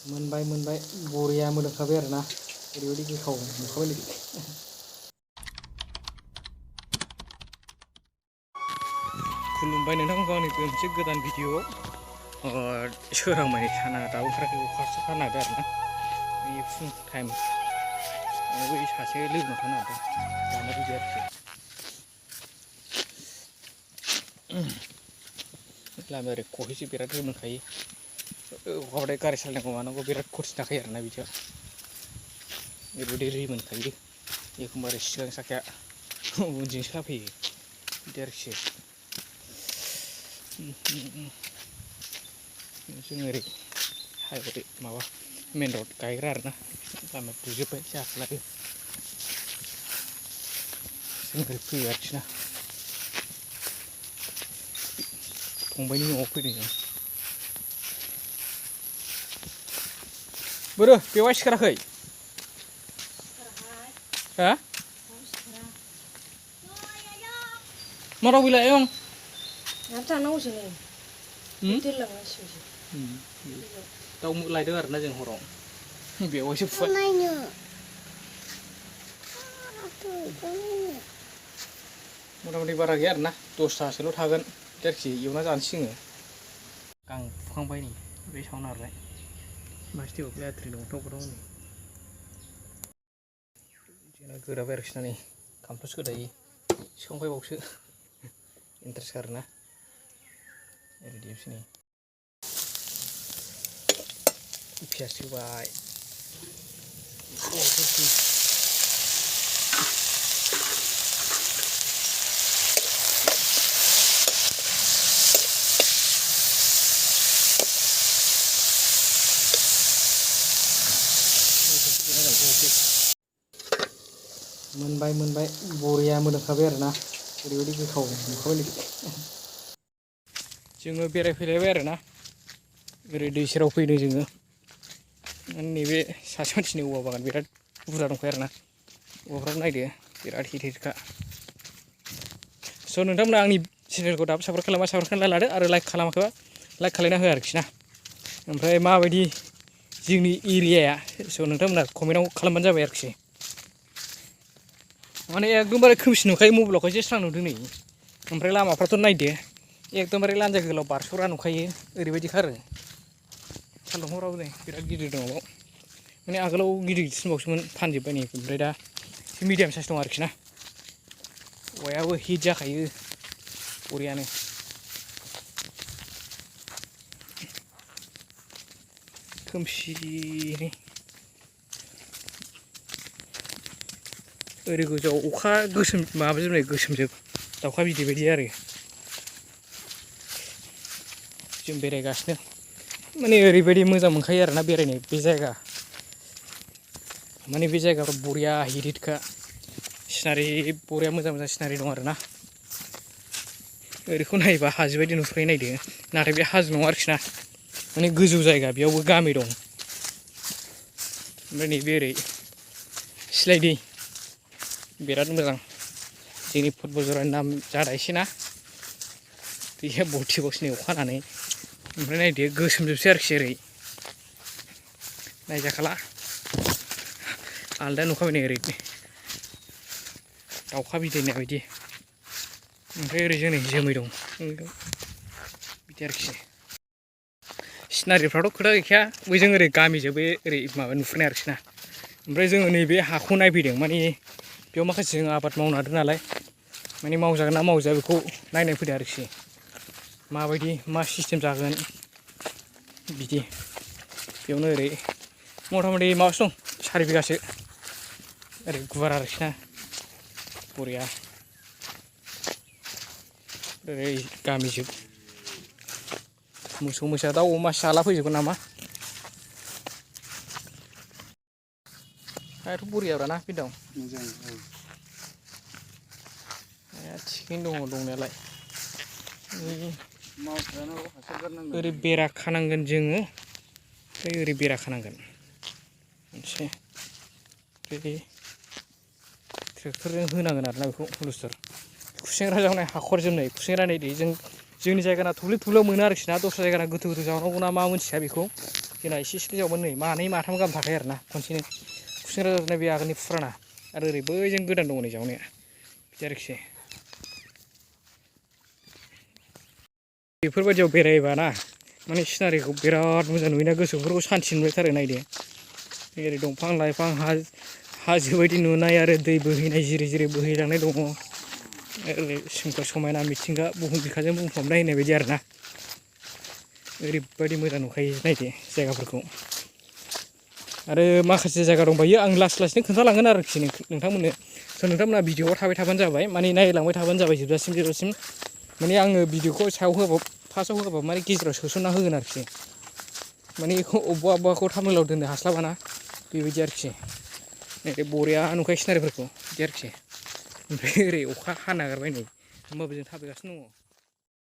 मोनबाय बरिया मोदोमखाबाय आरोना ओरैबायदि गोथाव नुखाबाय लोगो। खुलुमबाय नोंथांमोनखौ आंनि मोनसे गोदान भिडिअ सोरांबाय साना दाबो ओंखाराखै अखासो हानो नागिरदों आरोना बे फुं टाइम बै सासे लोगोनाव थानो नागिरदों जानो फैबाय आरोखि लामाया ओरै खहैसो बिराद रोमोनखायो अखाबाथाय गारि सालायनांगौ मानांगौ बिराद खथि थाखायो आरोना बिदिया ओरैबायदि रिमोनखायो एखमबा ओरै सिगां साखाया उनजों साफैयो बिदि आरोखि जों ओरै हाइवे माबा मेन रड गायग्रा आरोना लामा दुजोब्बाय जाखलाबो जों ओरै फैयो आरोखि ना फंबायनि न'आव फैदों जों बोरो बेवाय सिखाराखै हा मा राव गैला आयं थांनांगौसो नै दोनलांनांसिगौसो दाउ लायदों आरोना जों हराव बेवायसो फुबाय मथा मथि बारा गैया आरोना 10थासोल' थागोन आरोखि एवना जानोसै जोङो गां फुखांबाय नै बे सावनारलाय मासथिआव लाद्रि दं दावखौ नै जोंना गोराबाय आरोखि ना नै खामफ्लायसो गोदायो सिखांफैबावसो इन्टारेस्ट आरोना ओरै देबसै नै पियास होबाय मोनबाय बरिया मोदोमखाबाय आरोना ओरैबायदि गोथाव नुखाबाय लोगो जोङो बेरायफैलायबाय आरोना ओरै दै सेराव फैदों जोङो नैबे सासे मानसिनि औवा बागान बिराद बुरजा दंखायो आरोना औवाफ्राबो नायदो बिराद हिट हिटखा स' नोंथांमोना आंनि चेनेलखौ दाबो साबस्क्राइब खालामबा साबस्क्राइब खालामना लादो आरो लाइक खालामाखैबा लाइक खालामना हो आरोखि ना ओमफ्राय माबायदि जोंनि एरियाया स' नोंथांमोना कमेन्टआव खालामबानो जाबाय आरोखि माने एकदमबारे खोमसि नुखायो मबाइलावखायसो स्रां नुदों नै ओमफ्राय लामाफ्राथ' नायदो एकदमबारे लान्जाय गोलाव बारस'ग्रा नुखायो ओरैबायदिखा आरो सान्दुंहराबो नै बिराद गिदिर दङ बाव माने आगोलाव गिदिर गिदिरसिनबावसोमोन फानजोब्बाय नै ओमफ्राय दा मिडियाम साइस दं आरोखि ना औवायाबो हिट जाखायो बरियानो खोमसिनो ओरै गोजौआव अखा गोसोम माबाजोबनाय गोसोमजोब दाउखा बिदै बायदि आरो जों बेरायगासिनो माने ओरैबायदि मोजां मोनखायो आरोना बेरायनो बे जायगा माने बे जायगायाव बरिया हिट हिटखा सिनारि बरिया मोजां सिनारि दं आरोना ओरैखौ नायोबा हाजो बायदि नुखायो नायदो नाथाय बे हाजो नङा आरोखि ना माने गोजौ जायगा बेयावबो गामि दं ओमफ्राय नैबे ओरै सिलाइ दै बिराद मोजां जोंनि फुटबल जरानि नाम जादायसैना दैया बथिबावसो नै अखा हानानै ओमफ्राय नायदो गोसोमजोबसै आरोखि ओरै नायजाखाला आलदा नुखाबाय नै ओरै दाउखा बिदै होननाय बायदि ओमफ्राय ओरै जोंनि जोमै दं बिदि आरोखि सिनारिफ्राथ' खोथा गैखाया बैजों ओरै गामिजों बे ओरै माबा नुहुरनाय आरोखि ना ओमफ्राय जोङो नैबे हाखौ नायफैदों माने बेयाव माखासे जों आबाद मावनो हादों नालाय माने मावजागोन ना मावजाया बेखौ नायनो फैदों आरोखि माबायदि मा सिस्टेम जागोन बिदि बेयावनो ओरै मथा मथि माबासो दं 4 बिगासो ओरै गुवार आरोखि ना बरिया ओरै गामिजोब मोसौ मोसा दाउ अमा जाला फैजोबगोन नामा हायाथ' बरियाब्राना बे दं थिगैनो दङ दंनायालाय ओरै बेरा खानांगोन जोङो ओमफ्राय ओरै बेरा खानांगोन मोनसे ओमफ्राय ट्रेक्टरजों होनांगोन आरोना बेखौ हुलुस्थुर खुसेंग्रा जावनाय हाखर जोबनाय खुसेंग्रा नायदो जोंनि जायगाना थब्ले थब्लेयाव मोनो आरोखि ना दस्रा जायगाना गोथौ गोथौ जावनांगौ ना मा मोनथिया बेखौ जोंना एसे एसे जावबा नै मानै माथाम गाहाम थाखायो आरोना खनसेनो खुसेंग्रा जानाय बे आगोलनि फुराना आरो ओरै बैजों गोदान दङ नै जावनाया बिदि आरोखि बेफोरबायदियाव बेरायबा ना माने सिनारिखौ बिराद मोजां नुयोना गोसोफोरखौ सान्थि मोनलायथारो नायदो ओरै दंफां लाइफां हाजो बायदि नुनाय आरो दै बोहैनाय जिरि जिरि बोहैलांनाय दङ ओरै सोमखोर समायना मिथिंगा बुहुम बिखाजों बुंफबनाय होननाय बायदि आरोना ओरैबायदि मोजां नुखायो नायदो जायगाफोरखौ आरो माखासे जायगा दंबायो आं लासै लासैनो खोन्थालांगोन आरोखि नोंथांमोननो स' नोंथांमोना भिडिअ'आव थाबाय थाबानो जाबाय माने नायलांबाय थाबानो जाबाय जोबजासिम माने आङो भिडिअ'खौ सायाव होबा फार्स्टआव होबा माने गेजेराव सोसनना होगोन आरोखि माने अबेबाखौ थाम्बनेलाव दोननो हास्लाबाना बेबायदि आरोखि नै बरिया नुखायो सिनारिफोरखौ बिदि आरोखि ओमफ्राय ओरै अखा हानो नागिरबाय नै होमबाबो जों थाबायगासिनो दङ